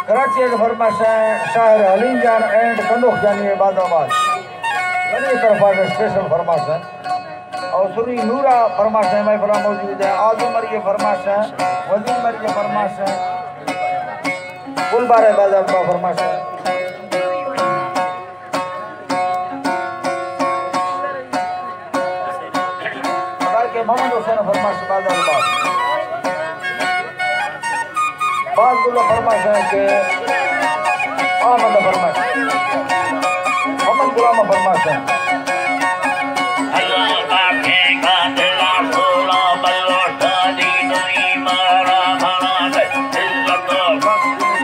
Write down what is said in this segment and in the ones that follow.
کراچی ءَ فرمائش اِنت، شاعر حلیم جان اینڈ کندوخ جانی آباد آباد۔ منی طرف ءَ اسپیشل فرمائش اِنت۔ اور سری نورا فرمائش اِنت، مئے بلا موجود اِنت۔ اعظم مری فرمائش اِنت، وزیر مری فرمائش اِنت، گلبار آباد آباد فرمائش اِنت۔ بلکہ محمد حسین فرمائش بازار باد۔ باز گل فرمائش اِنت کہ احمد فرمائش، محمد غلام فرمائش اِنت۔ اللہ پاکیں قاتل ءَ سولا بلوٹانی دوئی مارا بنا دے۔ عزت و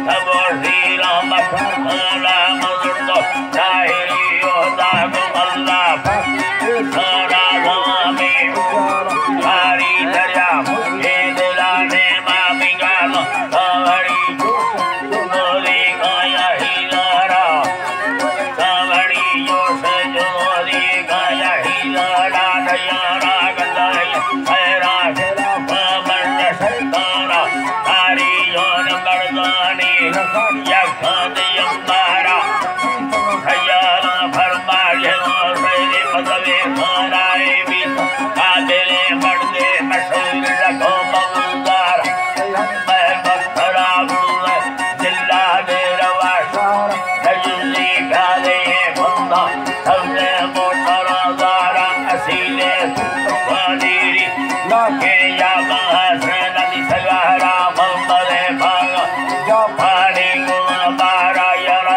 تب و زیرا مکن مالا مزد و ظاہری و داغ اللہ پاک سارا زمانے باری دریا مجھے دلانے ما بگانا ساوری جوش جنوری گایا ہی دارا۔ ساوری جوش جنوری گایا ہی دارا، دیارا گندائی خیرا خیرا پامر شیطانا۔ ناری جون مردانی یک خاندی امبارا۔ سیارا فرمائی و سیدی مذہبی خانائی بی قابل مرد مشہور لکھو مبودار۔ میں بکرا بوئے دلا دے روا شار۔ نجلی پیالے بندہ سبزے موٹر زارا۔ اصیلے وزیری لاکے یا بحسن علی سگارا ممبر باغ۔ جاپانی گل بارا یار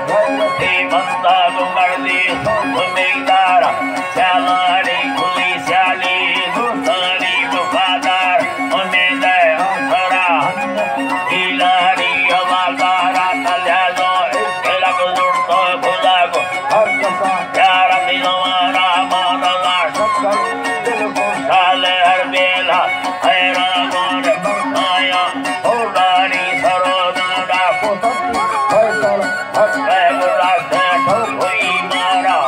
غیرتی بندہ گمردی سوچ میدارا۔ سیالانی کلی سیالی دوستانی وفادار۔ امید ہے ہم سرا ہم ایلانی ہوا کارا تلیازو۔ کلک زڑتو خدا کو ہر کسا پیارا دلوارا مانگا شکر دل کو شال ہر بیلا حیران گون آیا۔ ہو داری سرو دادا کو سب فیصل حق ہے گزاشتے تو کوئی مارا۔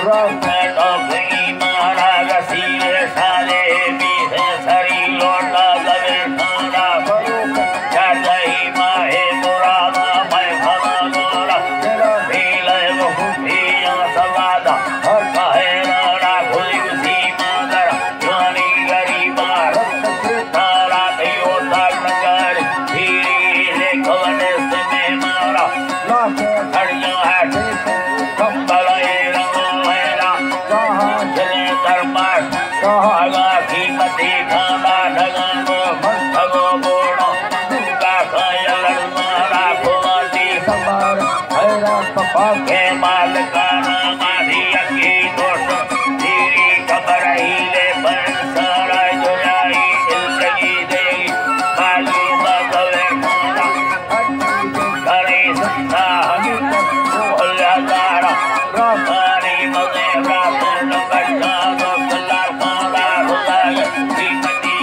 راست ہے تو کوئی مارا گسی سالے بیسے سری لوٹا زمین کھانا بروک چاچائی ماہے مرادا میں بھلا گورا تیرا ہیلے بہتی یا سوادا ہر کہے رانا کھلی اسی مادر جوانی گریبا رت تارا دیو تاک نگاری تیری لے کونس میں مارا لاکھے گھڑیاں ہے کمبل اے رنگو میرا جہاں جلے دربار۔ آگا قیمتی کھانا ڈگانو مستگو گوڑا دنگا کھایا لڑمارا کھواتی سمار۔ حیران پپا کے مالکانا ماری اکی دوست تیری خبر ہی لے پر سارا جلائی زندگی دے معلوم بغیر کھانا۔ کرے سنتا ہمیں تک کو اللہ دارا۔ راستانی مزے راتن بچا دوست اللہ پالا خدا قیمتی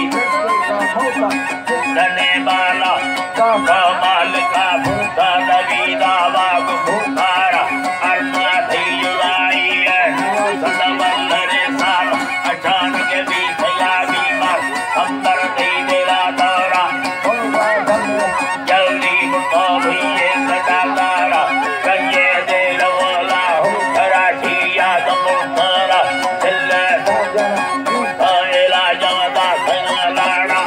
دنے بالا داتا مالکا بھوتا دوی داوا بھوتارا۔ ارنا تھی جدائی ہے سدا بندر سارا۔ اچانک بی سیادی مار کمبر تئی دلا دارا۔ جلدی بکو بھئی سدا دارا۔ کئیے دے رولا ہو کراچی یا دمو تارا۔ دل ساجن علاج دا سنا لاڑا۔